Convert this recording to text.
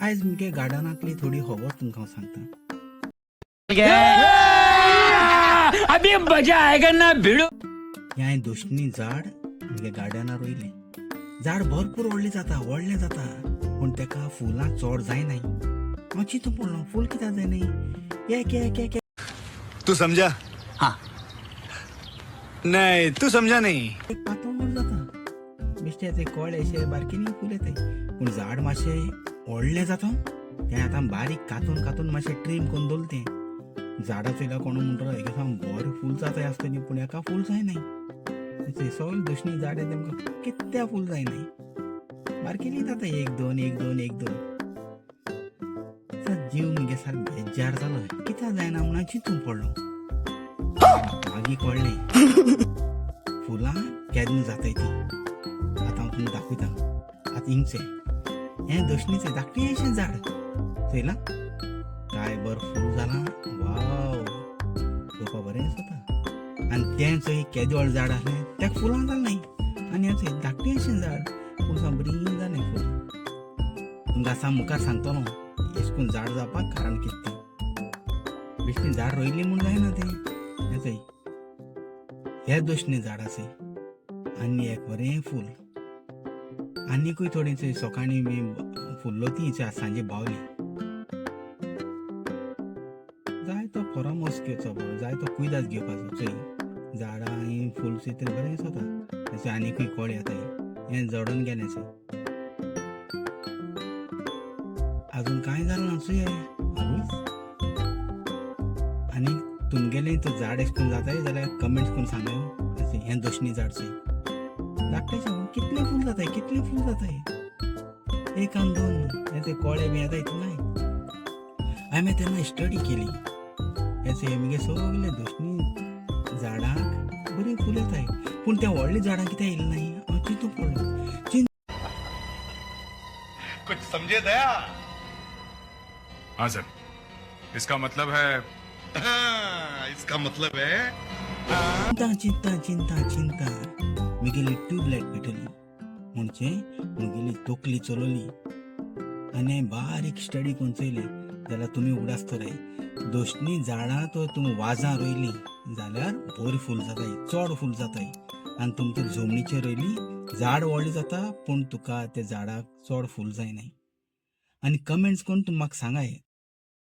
आयज मुगे गार्डनांतली थोडी खबर तुमकां हांव सांगता. अभी मजा आएगा ना भिड़ो. हें हांवें दोशणी झाड मुगे गार्डनार रोयलें. झाड भरपूर व्हडलें जाता, व्हडलें जाता, पूण तेका फुलां चड जायनाय. हांव चिंतूंक पडलो, फूल कित्याक जायनाय? एक एक एक तू समझा? हाँ. नहीं, तू समझा नहीं. एक पातळ जाता बेश्टे ते कळे अशे बारकेनी फूल येताय, पूण झाड मातशें व्हडलें जाता तें आतां बारीक कातून कातून मातशें ट्रीम करून दवरलें तें. झाडां चोयल्या कोण म्हणटलो, हेका सामकें बरें फूल जाता आसतलें, पूण हेका फूल जायनाय. सगळें दशणी झाड तेमकां कित्याक फूल जायनाय? बारकेली जाता, एक दोन, एक दोन, एक दोन. जीव मुगे सारको बेजार जालो, कित्याक जायना म्हणून चिंतूंक पडलो. मागीर कळ्ळें फुलां केन्ना जाताय ती. आतां हांव तुमकां दाखयता. आतां हिंगचें हें दशणीचें धाकटेंशें झाड चोयलां, काय बरें फूल जालां. वाव, पळोवपा बरें दिसता. आनी तें चोय, केदें व्हडलें झाड आसलें, तेका फुलां जालें नाय. आनी हें चोय, धाकटेंशें झाड, पूण सामकें बरीं जालें फुलां. तुमकां आतां मुखार सांगतलो एशें करून झाड जावपाक कारण कितें तें. बेश्टें झाड रोयलीं म्हूण जायना तें. हें चोय, हे दशणी झाड आसा आनी एक बरें फूल. आनीकूय थोडीं चोय, सकाळीं बी फुल्लो ती सांजे बावली. जाय तो परामर्श घेवचो बरो, जाय तो कुयदाद घेवपाचो. चोय, झाडां ही फूल चोयतरी बरें दिसता. तशें आनीकूय कळे येताय. हें जडून गेलें चोय, आजून कांय जालें ना चोय. आवयस! आनी तुमगेलें तर झाड एशें करून जाताय जाल्यार कमेंट्स करून सांगाय. हें दशणी झाड चोय, धाकटेंशें, पूण कितलें फूल जाताय, कितलें फूल जाताय, एक आनी दोन. हें ते कळे बी येता इतलें. हांवें तेन्ना स्टडी केली. हें चोय, मुगे सगळे दशणी झाडांक बरीं फूल येताय, पूण त्या व्हडल्या झाडांक कित्याक येयलें नाय? हांव चिंतूंक पडलो. चिंत कुछ समझे दया? हाँ सर, इसका मतलब है हाँ, इसका मतलब है चिंता चिंता चिंता चिंता मुगेली ट्यूबलायट पेटली, म्हणजे मुगेली तकली चलोली आनी बारीक स्टडी करून चोयलें जाल्यार तुमी उगडासतले, दशणी झाडां तर तुमी वाजां रोयलीं जाल्यार बरीं फूल जाताय, चड फूल जाताय. आनी तुमच्या जमनीचेर रोयली, झाड व्हडलें जाता, पूण तुका त्या झाडाक चड फूल जायनाय. आनी कमेंट्स करून तुमी म्हाका सांगाय.